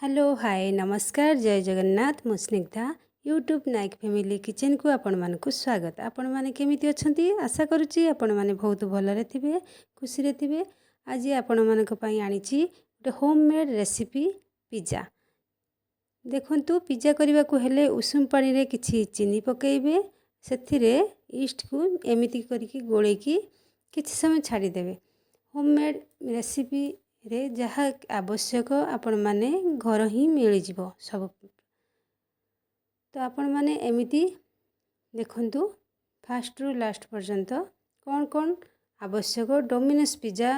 Hello, ହାଏ, ନମସ୍କାର, ଜୟ ଜଗନ୍ନାଥ। ମୁଁ ସ୍ନିଗ୍ଧା। YouTube Nayak family କିଚେନ୍କୁ ଆପଣମାନଙ୍କୁ ସ୍ୱାଗତ। ଆପଣମାନେ କେମିତି ଅଛନ୍ତି? ଆଶା କରୁଛି ଆପଣମାନେ ବହୁତ ଭଲରେ ଥିବେ, ଖୁସିରେ ଥିବେ। ଆଜି ଆପଣମାନଙ୍କ ପାଇଁ ଆଣିଛି ଗୋଟେ ହୋମ୍ ମେଡ଼୍ ରେସିପି, ପିଜା। ଦେଖନ୍ତୁ, ପିଜା କରିବାକୁ ହେଲେ ଉଷୁମ ପାଣିରେ କିଛି ଚିନି ପକାଇବେ। ସେଥିରେ ଇଷ୍ଟକୁ ଏମିତି କରିକି ଗୋଳେଇକି କିଛି ସମୟ ଛାଡ଼ିଦେବେ। ହୋମ୍ ମେଡ଼୍ ରେସିପିରେ ଯାହା ଆବଶ୍ୟକ, ଆପଣମାନେ ଘର ହିଁ ମିଳିଯିବ ସବୁ। ତ ଆପଣମାନେ ଏମିତି ଦେଖନ୍ତୁ ଫାଷ୍ଟରୁ ଲାଷ୍ଟ ପର୍ଯ୍ୟନ୍ତ କ'ଣ କ'ଣ ଆବଶ୍ୟକ। ଡୋମିନୋସ୍ ପିଜା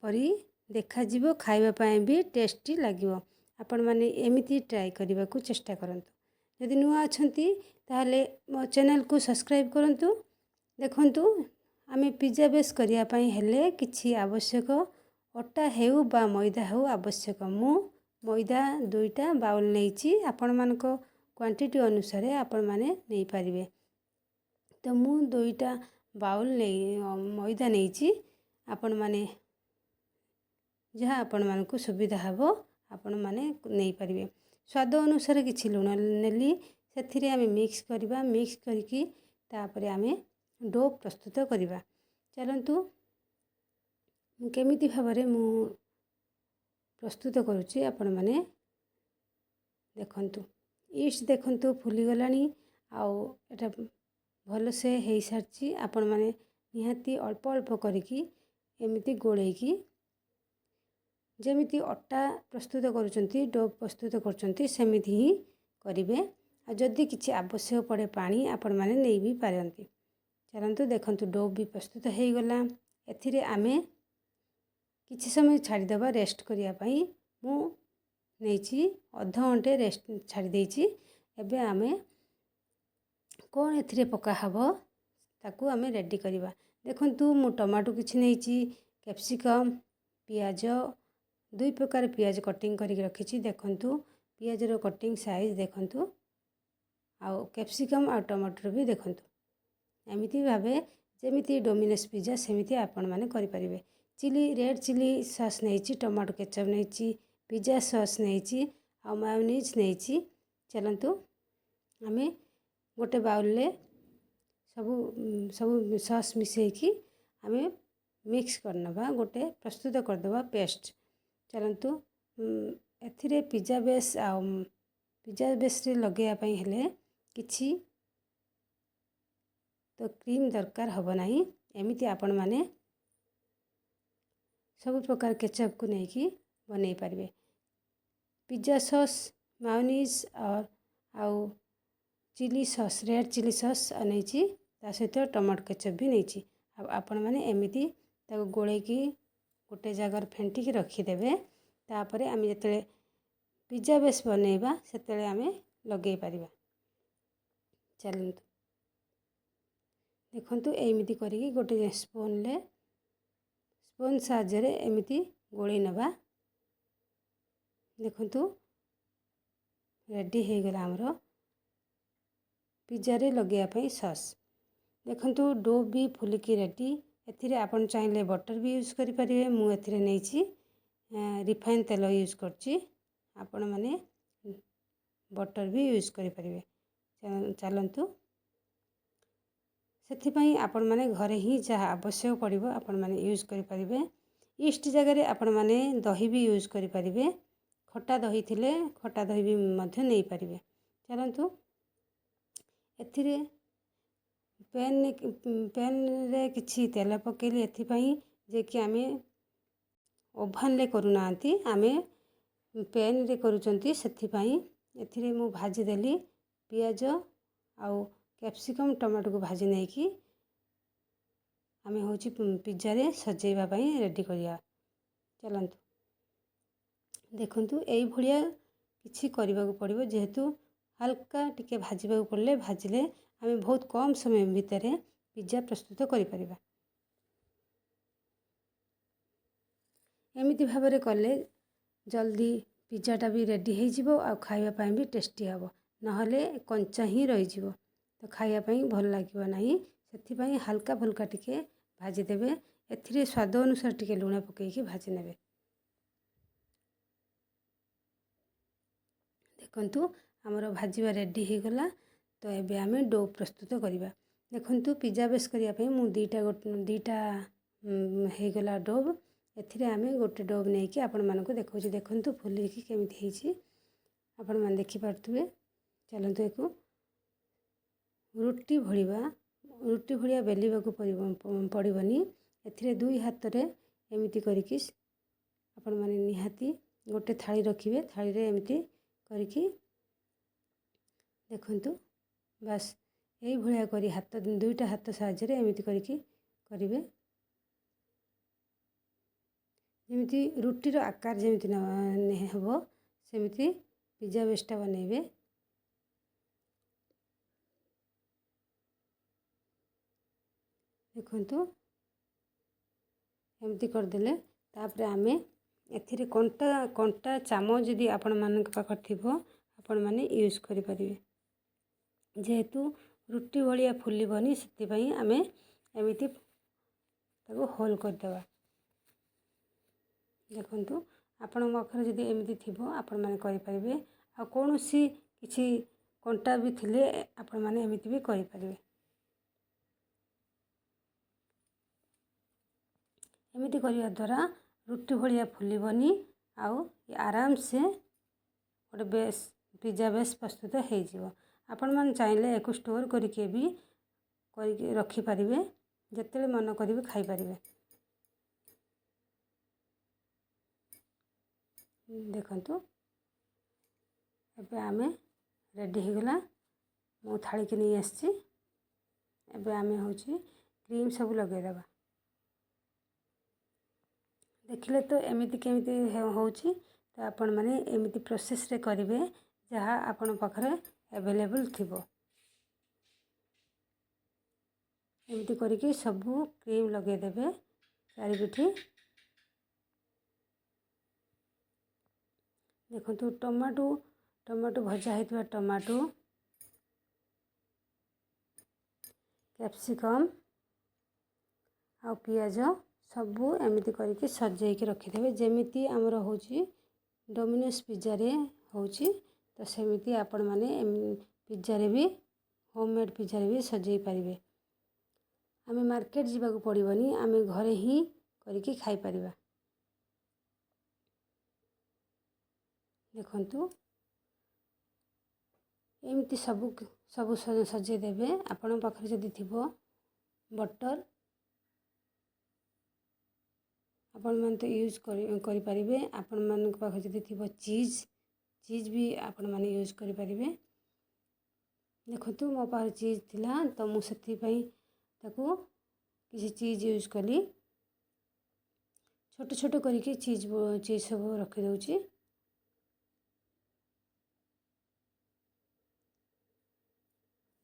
ପରି ଦେଖାଯିବ, ଖାଇବା ପାଇଁ ବି ଟେଷ୍ଟି ଲାଗିବ। ଆପଣମାନେ ଏମିତି ଟ୍ରାଏ କରିବାକୁ ଚେଷ୍ଟା କରନ୍ତୁ। ଯଦି ନୂଆ ଅଛନ୍ତି, ତାହେଲେ ମୋ ଚ୍ୟାନେଲକୁ ସବସ୍କ୍ରାଇବ୍ କରନ୍ତୁ। ଦେଖନ୍ତୁ, ଆମେ ପିଜା ବେସ୍ କରିବା ପାଇଁ ହେଲେ କିଛି ଆବଶ୍ୟକ। ଅଟା ହେଉ ବା ମଇଦା ହେଉ ଆବଶ୍ୟକ। ମୁଁ ମଇଦା ଦୁଇଟା ବାଉଲ୍ ନେଇଛି। ଆପଣମାନଙ୍କ କ୍ୱାଣ୍ଟିଟି ଅନୁସାରେ ଆପଣମାନେ ନେଇପାରିବେ। ତ ମୁଁ ଦୁଇଟା ବାଉଲ୍ ନେଇ ମଇଦା ନେଇଛି। ଆପଣମାନେ ଯାହା ଆପଣମାନଙ୍କୁ ସୁବିଧା ହେବ, ଆପଣମାନେ ନେଇପାରିବେ। ସ୍ୱାଦ ଅନୁସାରେ କିଛି ଲୁଣ ନେଲି। ସେଥିରେ ଆମେ ମିକ୍ସ କରିବା। ମିକ୍ସ କରିକି ତାପରେ ଆମେ do ପ୍ରସ୍ତୁତ କରିବା। ଚାଲନ୍ତୁ, ମୁଁ କେମିତି ଭାବରେ ମୁଁ ପ୍ରସ୍ତୁତ କରୁଛି, ଆପଣମାନେ ଦେଖନ୍ତୁ। ଇଷ୍ଟ ଦେଖନ୍ତୁ ଫୁଲିଗଲାଣି ଆଉ ଏଇଟା ଭଲସେ ହେଇସାରିଛି। ଆପଣମାନେ ନିହାତି ଅଳ୍ପ ଅଳ୍ପ କରିକି ଏମିତି ଗୋଳେଇକି, ଯେମିତି ଅଟା ପ୍ରସ୍ତୁତ କରୁଛନ୍ତି, do ପ୍ରସ୍ତୁତ କରୁଛନ୍ତି, ସେମିତି ହିଁ କରିବେ। ଆଉ ଯଦି କିଛି ଆବଶ୍ୟକ ପଡ଼େ ପାଣି, ଆପଣମାନେ ନେଇ ବି ପାରନ୍ତି। ଚାଲନ୍ତୁ, ଦେଖନ୍ତୁ, do ବି ପ୍ରସ୍ତୁତ ହେଇଗଲା। ଏଥିରେ ଆମେ କିଛି ସମୟ ଛାଡ଼ିଦେବା ରେଷ୍ଟ କରିବା ପାଇଁ। ମୁଁ ନେଇଛି ଅଧଘଣ୍ଟେ ରେଷ୍ଟ ଛାଡ଼ି ଦେଇଛି। ଏବେ ଆମେ କ'ଣ ଏଥିରେ ପକା ହେବ, ତାକୁ ଆମେ ରେଡ଼ି କରିବା। ଦେଖନ୍ତୁ, ମୁଁ ଟମାଟୋ କିଛି ନେଇଛି, କ୍ୟାପ୍ସିକମ୍, ପିଆଜ, ଦୁଇ ପ୍ରକାର ପିଆଜ କଟିଂ କରିକି ରଖିଛି। ଦେଖନ୍ତୁ, ପିଆଜର କଟିଂ ସାଇଜ୍ ଦେଖନ୍ତୁ ଆଉ କ୍ୟାପ୍ସିକମ୍ ଆଉ ଟମାଟୋର ବି ଦେଖନ୍ତୁ। ଏମିତି ଭାବେ ଯେମିତି ଡୋମିନୋସ୍ ପିଜା, ସେମିତି ଆପଣମାନେ କରିପାରିବେ। ଚିଲି, ରେଡ଼୍ ଚିଲି ସସ୍ ନେଇଛି, ଟମାଟୋ କେଚପ୍ ନେଇଛି, ପିଜା ସସ୍ ନେଇଛି ଆଉ ମାયોନିଜ୍ ନେଇଛି। ଚାଲନ୍ତୁ, ଆମେ ଗୋଟେ ବାଉଲ୍ରେ ସବୁ ସବୁ ସସ୍ ମିଶାଇକି ଆମେ ମିକ୍ସ କରିନେବା, ଗୋଟେ ପ୍ରସ୍ତୁତ କରିଦେବା ପେଷ୍ଟ। ଚାଲନ୍ତୁ, ଏଥିରେ ପିଜା ବେସ୍ ଆଉ ପିଜା ବେସ୍ରେ ଲଗାଇବା ପାଇଁ ହେଲେ କିଛି ତ କ୍ରିମ୍ ଦରକାର ହେବ ନାହିଁ। ଏମିତି ଆପଣମାନେ ସବୁ ପ୍ରକାର କେଚପ୍କୁ ନେଇକି ବନେଇ ପାରିବେ। ପିଜା ସସ୍, ମାયોନିଜ୍ ଆଉ chilli sauce, red chilli sauce ନେଇଛି, ତା ସହିତ ଟମାଟୋ କେଚପ୍ ବି ନେଇଛି। ଆଉ ଆପଣମାନେ ଏମିତି ତାକୁ ଗୋଳେଇକି ଗୋଟେ ଜାଗାରେ ଫେଣ୍ଟିକି ରଖିଦେବେ। ତାପରେ ଆମେ ଯେତେବେଳେ ପିଜା ବେସ୍ ବନେଇବା, ସେତେବେଳେ ଆମେ ଲଗେଇ ପାରିବା। ଚାଲନ୍ତୁ, ଦେଖନ୍ତୁ, ଏମିତି କରିକି ଗୋଟେ ସ୍ପୁନ୍ରେ, ସ୍ପୁନ୍ ସାହାଯ୍ୟରେ ଏମିତି ଗୋଳେଇ ନେବା। ଦେଖନ୍ତୁ, ରେଡ଼ି ହେଇଗଲା ଆମର ପିଜାରେ ଲଗେଇବା ପାଇଁ ସସ୍। ଦେଖନ୍ତୁ, do ବି ଫୁଲିକି ରେଡ଼ି। ଏଥିରେ ଆପଣ ଚାହିଁଲେ ବଟର୍ ବି ୟୁଜ୍ କରିପାରିବେ। ମୁଁ ଏଥିରେ ନେଇଛି ରିଫାଇନ୍ ତେଲ ୟୁଜ୍ କରୁଛି। ଆପଣମାନେ ବଟର୍ ବି ୟୁଜ୍ କରିପାରିବେ। ଚାଲନ୍ତୁ, ସେଥିପାଇଁ ଆପଣମାନେ ଘରେ ହିଁ ଯାହା ଆବଶ୍ୟକ ପଡ଼ିବ, ଆପଣମାନେ ୟୁଜ୍ କରିପାରିବେ। ଇଷ୍ଟ ଜାଗାରେ ଆପଣମାନେ ଦହି ବି ୟୁଜ୍ କରିପାରିବେ। ଖଟା ଦହି ଥିଲେ ଖଟା ଦହି ବି ମଧ୍ୟ ନେଇପାରିବେ। ଚାଲନ୍ତୁ, ଏଥିରେ ପ୍ୟାନ୍ରେ କିଛି ତେଲ ପକାଇଲି ଏଥିପାଇଁ ଯେ କି ଆମେ ଓଭାନରେ କରୁନାହାନ୍ତି, ଆମେ ପ୍ୟାନ୍ରେ କରୁଛନ୍ତି। ସେଥିପାଇଁ ଏଥିରେ ମୁଁ ଭାଜିଦେଲି ପିଆଜ ଆଉ କ୍ୟାପ୍ସିକମ୍, ଟମାଟୋକୁ ଭାଜି ନେଇକି ଆମେ ହେଉଛି ପିଜାରେ ସଜେଇବା ପାଇଁ ରେଡ଼ି କରିବା। ଚାଲନ୍ତୁ, ଦେଖନ୍ତୁ, ଏଇଭଳିଆ କିଛି କରିବାକୁ ପଡ଼ିବ। ଯେହେତୁ ହାଲକା ଟିକେ ଭାଜିବାକୁ ପଡ଼ିଲେ, ଭାଜିଲେ ଆମେ ବହୁତ କମ୍ ସମୟ ଭିତରେ ପିଜା ପ୍ରସ୍ତୁତ କରିପାରିବା। ଏମିତି ଭାବରେ କଲେ ଜଲ୍ଦି ପିଜାଟା ବି ରେଡ଼ି ହେଇଯିବ ଆଉ ଖାଇବା ପାଇଁ ବି ଟେଷ୍ଟି ହେବ। ନହେଲେ କଞ୍ଚା ହିଁ ରହିଯିବ, ତ ଖାଇବା ପାଇଁ ଭଲ ଲାଗିବ ନାହିଁ। ସେଥିପାଇଁ ହାଲକା ଫୁଲକା ଟିକେ ଭାଜିଦେବେ। ଏଥିରେ ସ୍ୱାଦ ଅନୁସାରେ ଟିକେ ଲୁଣ ପକାଇକି ଭାଜି ନେବେ। ଦେଖନ୍ତୁ, ଆମର ଭାଜିବା ରେଡ଼ି ହେଇଗଲା। ତ ଏବେ ଆମେ do ପ୍ରସ୍ତୁତ କରିବା। ଦେଖନ୍ତୁ, ପିଜା ବେସ୍ କରିବା ପାଇଁ ମୁଁ ଦୁଇଟା ହେଇଗଲା ଡୋବ୍। ଏଥିରେ ଆମେ ଗୋଟେ ଡୋବ୍ ନେଇକି ଆପଣମାନଙ୍କୁ ଦେଖାଉଛି। ଦେଖନ୍ତୁ, ଫୁଲିକି କେମିତି ହେଇଛି, ଆପଣମାନେ ଦେଖିପାରୁଥିବେ। ଚାଲନ୍ତୁ, ଏକୁ ରୁଟି ଭଳିଆ ବେଲିବାକୁ ପଡ଼ିବନି। ଏଥିରେ ଦୁଇ ହାତରେ ଏମିତି କରିକି ଆପଣମାନେ ନିହାତି ଗୋଟେ ଥାଳି ରଖିବେ। ଥାଳିରେ ଏମିତି କରିକି ଦେଖନ୍ତୁ, ବାସ୍ ଏଇଭଳିଆ କରି ହାତ, ଦୁଇଟା ହାତ ସାହାଯ୍ୟରେ ଏମିତି କରିକି କରିବେ। ଯେମିତି ରୁଟିର ଆକାର ଯେମିତି ହେବ, ସେମିତି ପିଜା ବେସ୍ଟା ବନେଇବେ। ଦେଖନ୍ତୁ, ଏମିତି କରିଦେଲେ ତାପରେ ଆମେ ଏଥିରେ କଣ୍ଟା ଚାମଚ ଯଦି ଆପଣମାନଙ୍କ ପାଖରେ ଥିବ, ଆପଣମାନେ ୟୁଜ୍ କରିପାରିବେ। ଯେହେତୁ ରୁଟି ଭଳିଆ ଫୁଲିବନି, ସେଥିପାଇଁ ଆମେ ଏମିତି ତାକୁ ହୋଲ୍ କରିଦେବା। ଦେଖନ୍ତୁ, ଆପଣଙ୍କ ପାଖରେ ଯଦି ଏମିତି ଥିବ, ଆପଣମାନେ କରିପାରିବେ। ଆଉ କୌଣସି କିଛି କଣ୍ଟା ବି ଥିଲେ ଆପଣମାନେ ଏମିତି ବି କରିପାରିବେ। ଏମିତି କରିବା ଦ୍ୱାରା ରୁଟି ଭଳିଆ ଫୁଲିବନି ଆଉ ଆରାମସେ ଗୋଟେ ବେସ୍, ପିଜା ବେସ୍ ପ୍ରସ୍ତୁତ ହେଇଯିବ। ଆପଣମାନେ ଚାହିଁଲେ ଏହାକୁ ଷ୍ଟୋର୍ କରିକି ବି କରିକି ରଖିପାରିବେ। ଯେତେବେଳେ ମନ କରିବେ, ଖାଇପାରିବେ। ଦେଖନ୍ତୁ, ଏବେ ଆମେ ରେଡ଼ି ହେଇଗଲା। ମୁଁ ଥାଳିକି ନେଇ ଆସିଛି। ଏବେ ଆମେ ହେଉଛି କ୍ରିମ୍ ସବୁ ଲଗାଇଦେବା। ଦେଖିଲେ ତ ଏମିତି କେମିତି ହେଉଛି। ତ ଆପଣମାନେ ଏମିତି ପ୍ରୋସେସ୍ରେ କରିବେ, ଯାହା ଆପଣଙ୍କ ପାଖରେ ଆଭେଲେବୁଲ୍ ଥିବ। ଏମିତି କରିକି ସବୁ କ୍ରିମ୍ ଲଗାଇଦେବେ ଚାରିପିଠି। ଦେଖନ୍ତୁ, ଟମାଟୋ, ଭଜା ହେଇଥିବା ଟମାଟୋ, କ୍ୟାପ୍ସିକମ୍ ଆଉ ପିଆଜ ସବୁ ଏମିତି କରିକି ସଜେଇକି ରଖିଦେବେ। ଯେମିତି ଆମର ହେଉଛି ଡୋମିନୋସ୍ ପିଜ୍ଜାରେ ହେଉଛି, ତ ସେମିତି ଆପଣମାନେ ପିଜ୍ଜାରେ ବି, ହୋମ୍ ମେଡ଼୍ ପିଜ୍ଜାରେ ବି ସଜେଇ ପାରିବେ। ଆମେ ମାର୍କେଟ ଯିବାକୁ ପଡ଼ିବନି, ଆମେ ଘରେ ହିଁ କରିକି ଖାଇପାରିବା। ଦେଖନ୍ତୁ, ଏମିତି ସବୁ ସବୁ ସଜେଇ ଦେବେ। ଆପଣଙ୍କ ପାଖରେ ଯଦି ଥିବ ବଟର୍, ଆପଣମାନେ ତ ୟୁଜ୍ କରିପାରିବେ। ଆପଣମାନଙ୍କ ପାଖରେ ଯଦି ଥିବ ଚିଜ୍, ଚିଜ୍ ବି ଆପଣମାନେ ୟୁଜ୍ କରିପାରିବେ। ଦେଖନ୍ତୁ, ମୋ ପାଖରେ ଚିଜ୍ ଥିଲା, ତ ମୁଁ ସେଥିପାଇଁ ତାକୁ କିଛି ଚିଜ୍ ୟୁଜ୍ କଲି। ଛୋଟ ଛୋଟ କରିକି ଚିଜ୍ ଚିଜ୍ ସବୁ ରଖିଦେଉଛି।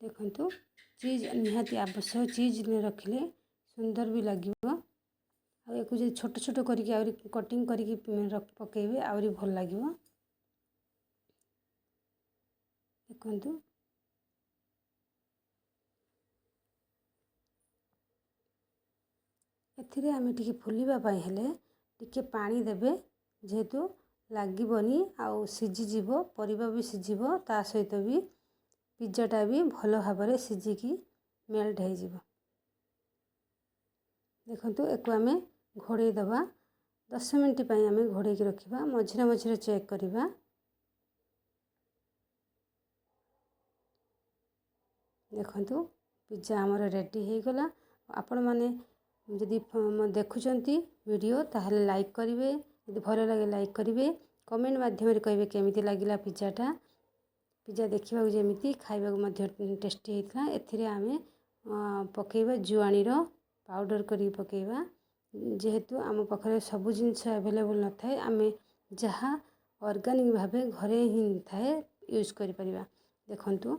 ଦେଖନ୍ତୁ, ଚିଜ୍ ନିହାତି ଆବଶ୍ୟକ। ଚିଜ୍ ରଖିଲେ ସୁନ୍ଦର ବି ଲାଗିବ। ଆଉ ୟାକୁ ଯଦି ଛୋଟ ଛୋଟ କରିକି ଆହୁରି କଟିଂ କରିକି ପକାଇବେ, ଆହୁରି ଭଲ ଲାଗିବ। ଦେଖନ୍ତୁ, ଏଥିରେ ଆମେ ଟିକେ ଫୁଲିବା ପାଇଁ ହେଲେ ଟିକେ ପାଣି ଦେବେ, ଯେହେତୁ ଲାଗିବନି ଆଉ ସିଝିଯିବ। ପରିବା ବି ସିଝିବ, ତା ସହିତ ବି ପିଜ୍ଜାଟା ବି ଭଲ ଭାବରେ ସିଝିକି ମେଲ୍ଟ ହେଇଯିବ। ଦେଖନ୍ତୁ, ୟାକୁ ଆମେ ଘୋଡ଼େଇ ଦେବା। 10 ମିନିଟ୍ ପାଇଁ ଆମେ ଘୋଡ଼େଇକି ରଖିବା। ମଝିରେ ମଝିରେ ଚେକ୍ କରିବା। ଦେଖନ୍ତୁ, ପିଜ୍ଜା ଆମର ରେଡ଼ି ହେଇଗଲା। ଆପଣମାନେ ଯଦି ଦେଖୁଛନ୍ତି ଭିଡ଼ିଓ, ତାହେଲେ ଲାଇକ୍ କରିବେ। ଯଦି ଭଲ ଲାଗେ, ଲାଇକ୍ କରିବେ। କମେଣ୍ଟ ମାଧ୍ୟମରେ କହିବେ କେମିତି ଲାଗିଲା ପିଜ୍ଜାଟା। ପିଜ୍ଜା ଦେଖିବାକୁ ଯେମିତି, ଖାଇବାକୁ ମଧ୍ୟ ଟେଷ୍ଟି ହେଇଥିଲା। ଏଥିରେ ଆମେ ପକାଇବା ଜୁଆଣିର ପାଉଡ଼ର କରିକି ପକାଇବା। ଯେହେତୁ ଆମ ପାଖରେ ସବୁ ଜିନିଷ ଆଭେଲେବୁଲ୍ ନଥାଏ, ଆମେ ଯାହା ଅର୍ଗାନିକ୍ ଭାବେ ଘରେ ହିଁ ଥାଏ, ୟୁଜ୍ କରିପାରିବା। ଦେଖନ୍ତୁ,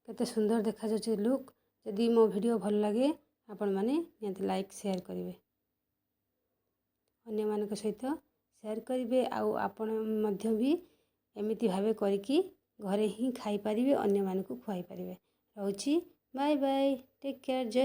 କେତେ ସୁନ୍ଦର ଦେଖାଯାଉଛି ଲୁକ୍। ଯଦି ମୋ ଭିଡ଼ିଓ ଭଲ ଲାଗେ, ଆପଣମାନେ ନିହାତି ଲାଇକ୍, ସେୟାର କରିବେ, ଅନ୍ୟମାନଙ୍କ ସହିତ ସେୟାର କରିବେ। ଆଉ ଆପଣ ମଧ୍ୟ ବି ଏମିତି ଭାବେ କରିକି ଘରେ ହିଁ ଖାଇପାରିବେ, ଅନ୍ୟମାନଙ୍କୁ ଖୁଆଇ ପାରିବେ। ରହୁଛି, ବାଏ ବାଏ, ଟେକ୍ କେୟାର, ଜୟ